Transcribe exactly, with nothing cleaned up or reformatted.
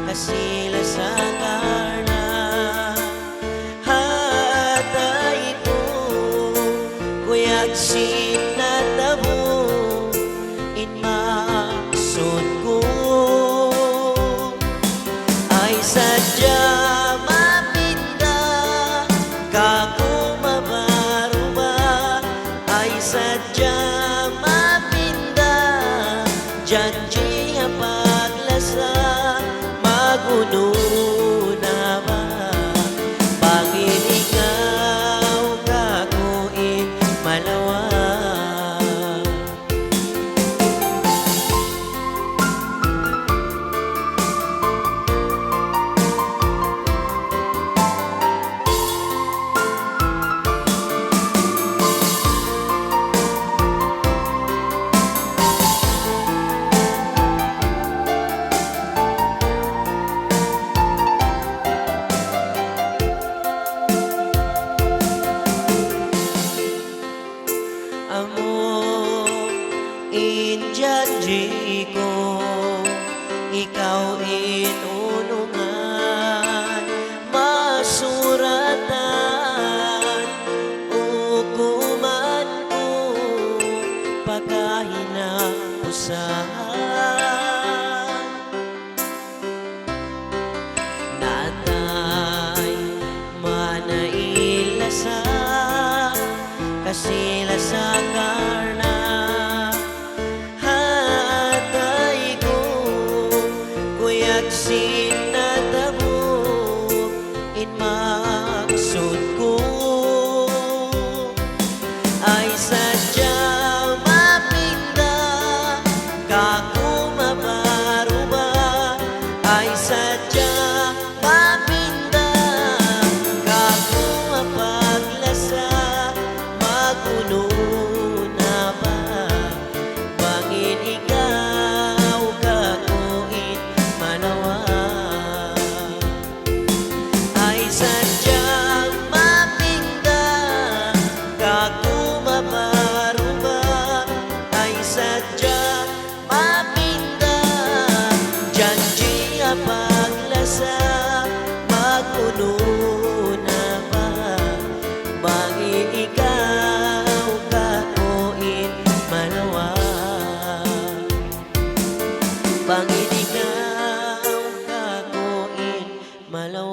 Kasi la sa karna' ha atay ku, kuyag sin natabu' in maksud ku. Ay sadja mapinda kaku' mabaruba, ay sadja mapinda janji' ha paglasa, magunu na ba? Bang in ikaw kaku' in malawa. Amu in janji' ku, ikaw in ulungan, masuratan, hukuman ku, pakahinapusan. Na atay mana in lasa, kasi la sa karna' ha atay ku, kuyag sin natabu' in maksud ku. Ay sadja mapinda kaku' mabaruba, ay sadja mapinda kaku' mapaglasa, magunu na ba? Bang in ikaw kaku' in malawa. Ay sadja mapinda kaku' mabaruba, ay sadja mapinda janji' ha paglasa, magunu na ba? Bang in ikaw kaku' in malawa. Bang in ikaw kaku' in malawa.